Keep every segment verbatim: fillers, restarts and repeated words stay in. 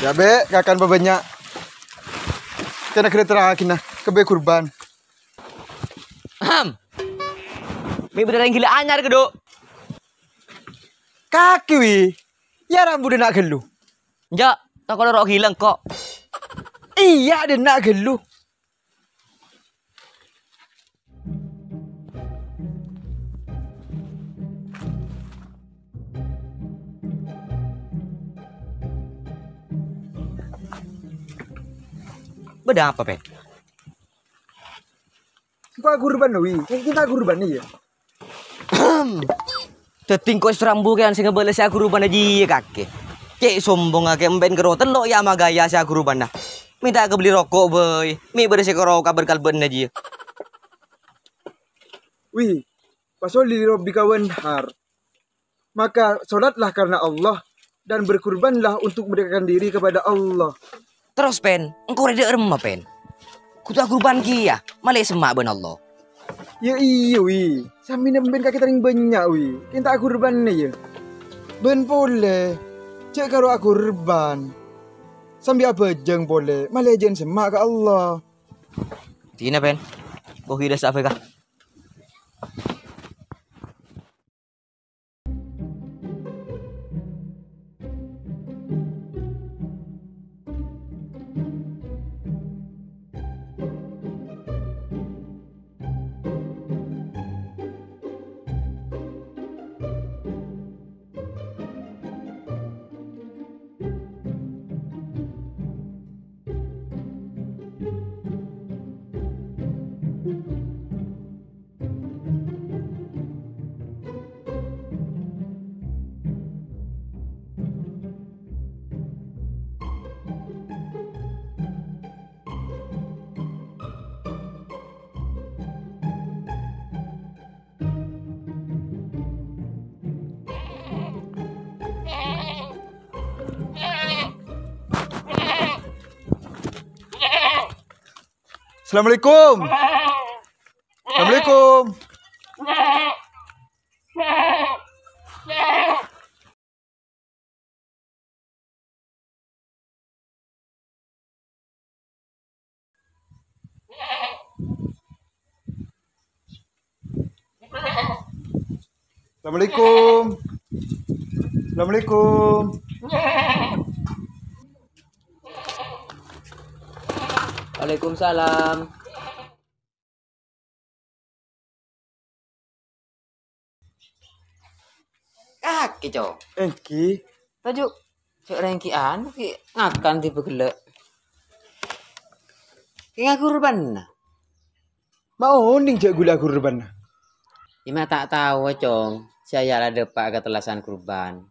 Yâ, Bè', kakan pabânnya'. Kèng ghellâ' terragina, kabbhi kurban. Ahem. Mè' bâdâ rèng ghilâ anyar, Kèduk. Kakè, Wi. Yâ, rambut dâ' enna' ghâllu. Enjâ', tako' loro' ghilâ engko'. Iyâ, dâ' enna' ghâllu. Bâdâ apa, Pèn? Engko' akurban, Wi. Kèng kita akurban, iyâ. Dhâddhi engko' èsrambu kèyan sè ngabâlâ sè akurban jiyâ kakè. Cè' sombongnga kè empen kèro tello' yâ magaya sè akurbanna. Mè' ta' kabelli roko' bhâi, mè' bâdâ sè kèro kabâr kalbâ'na jiyâ. Wi, fasolli li rabbika wanhar. Maka sholatlah karena Allah dan berkurbanlah untuk mendekatkan diri kepada Allah. Terros, Pèn, engko' rèya dâ' remma, Pèn? Kodhu akurban kèya, malè semma' bân Allah. Yâ iyâ, Wi. Samèna bân kakè tarèng bânnya', Wi. Kèng ta' akurbanna, yâ. Bân polè, jhâ' karo akurban. Sambi abhâjâng polè, malè jhân semma' ka Allah. Dina, Pèn. Kopi dâ' sa'a bhâi, Ka'. Assalamualaikum. Assalamualaikum. Assalamualaikum. Assalamualaikum. Waalaikumsalam. Kakè, Cong. Èngghi. Toju', jhâ' rèng ghi' anu ghi' ngakan dhibi' ghellâ'. Kèng akurbanna. Ma' onèng jhâ' ghulâ akurbanna. Yâ, ma' ta' tao, Cong, sè aya' la dâpa' ka tellasan kurban.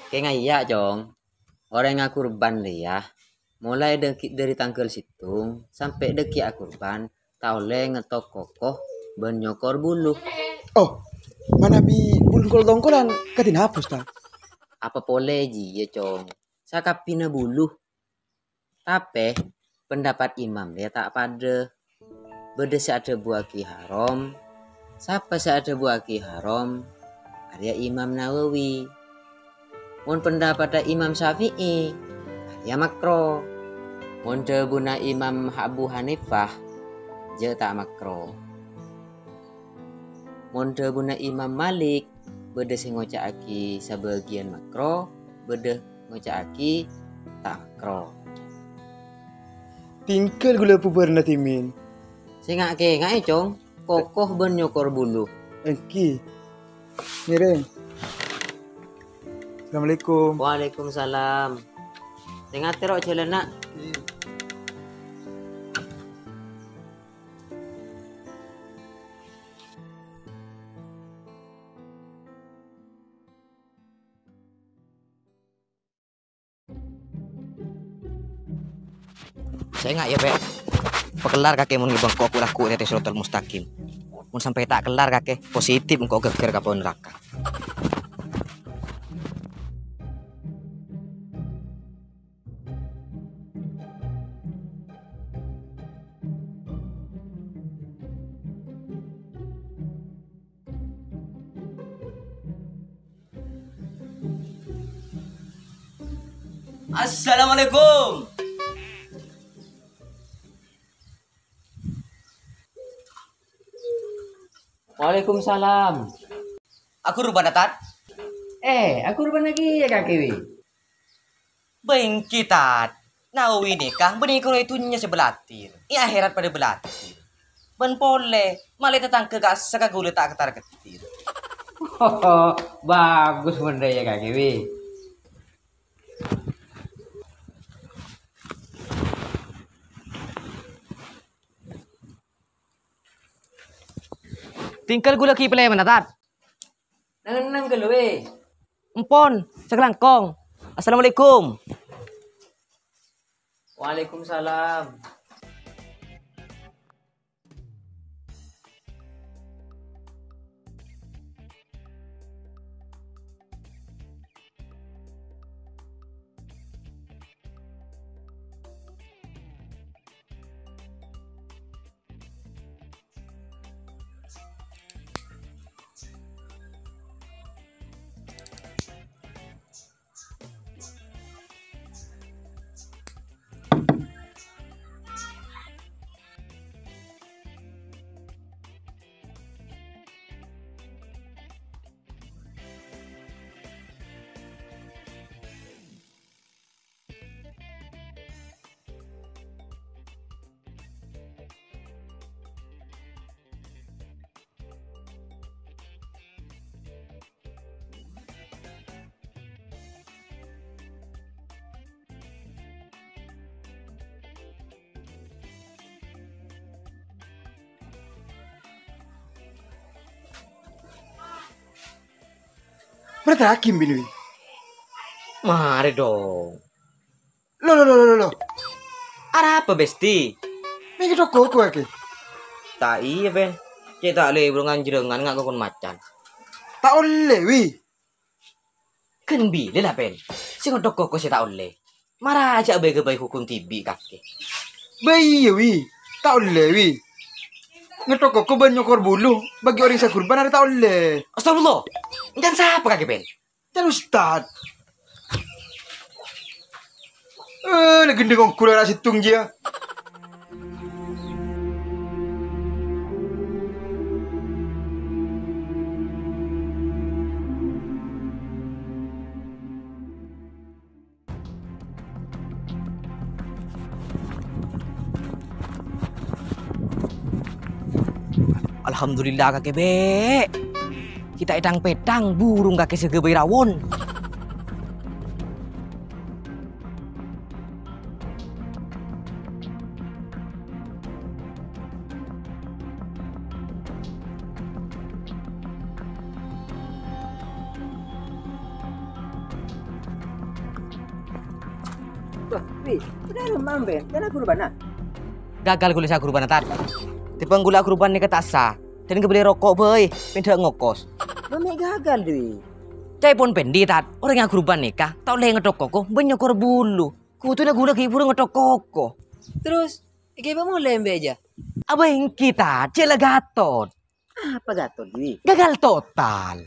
Kèng iyâ, Cong. Orèng akurban rèya, molaè dhâggi', dhâri tangghâl sèttong sampè' dhâggi' akurban, ta' ollè ngettok koko bân nyokor bulu. Oh, manabi bulu kol-tongkolan kadhi napa, Ustaz? Apa polè jiyâ, Cong? Sakabbhina bulu. Tapè, pendapat imam rèya ta' padâ. Bâdâ sè adhâbuwâghi haram. Sapa sè adhâbuwâghi haram? Arèya Imam Nawawi. Mon pendapatta Imam Syafi'i, arèya makro. Mon dhâbuna Imam Abu Hanifah, jhâ' ta' makro. Mon dhâbuna Imam Malik, bâdâ sè ngoca'aghi sabâgiyân makro, bâdâ ngoca'aghi ta' makro. Tinggal ghulâ bubârna dhimèn. Sènga'-kènga'è, Cong, koko bân nyokor bulu. Èngghi. Ngèrèng. Assalamualaikum. Waalaikumsalam. Tè-ngatè ro' jhâlânna. Èngghi. Sènga' yâ, Pè'. Pakellar kakè mon ngibâ engko' ghu'-lagghu' tètè Siratal Mustaqim. Mon sampè' ta' kellar kakè, positif engko' ghâgghâr ka apo'na naraka. Assalamualaikum. Waalaikumsalam. Aghurubâna, Tad? Eh, aghurubâna kèya kakè, Wi. Bâ èngghi, Tad. Nawawi nèka bânnè karo è dhunnya sè bâlâtir, è akhèrat padâ bâlâtir. Bân polè, malè tatangghâ ka'assa ka ghulâ ta' tar-kettir. Bhâghus mon rèya kakè, Wi. Tinggal ghulâ ghi' pèlè mènta, Tad. Neng-enneng ghâllu, Wi. Empon, sakalangkong. Assalamualaikum. Waalaikumsalam. Mara ta' kim bini, Wi. Marè, Dong. Lo, lo, lo, lo, lo, lo. Arapa, Besti? Mè' ngèdhok koko kakè? Ta' iyâ, Bèn. Cè' ta' lèbur nganjrângan nga' kokon macan. Ta' ollè, Wi. Ghân bilâ la, Bèn, sè ngèdhok koko sè ta' ollè? Mara jhâ' bâi-ghâbây hukum dhibi' kakè. Bâ iyâ, Wi. Ta' ollè, Wi. Ngèdhok koko bân nyokor bulu bagi orèng sè aghurban arèya ta' ollè. Astagfirullah. Èncan sapa kakè, Bèn? Èncan ustad. Eh, la gendeng ongghu la sèttong jiyâ. Alhamdulillah, kakè, Bè'. Ghi' ta' èthang-pèthang burung kakè sè èghâbây rawon. Wah, Wi, sakalangkong, Bèn, jhâ' aghurubâna. Ghâghâl ghulâ sè aghurubâna, Tad. Tèmbhâng ghulâ aghurubân nèka ta' sah, dhân kabellè roko' bhâi, pènḍâ ngokos. Bâ mè' ghâghâl, Wi. Ca'èpon pènḍi, Tad? Orèng aghurubân nèka ta' ollè ngèdhok koko bân nyokor bulu. Kodhuna ghulâ ghi' bhuru ngèdhok koko. Terros, èghibâ molè embi' jâ? Abâ èngghi, Tad, jhâ' la Gatot. Apa Gatot, Wi? Ghâghâl total.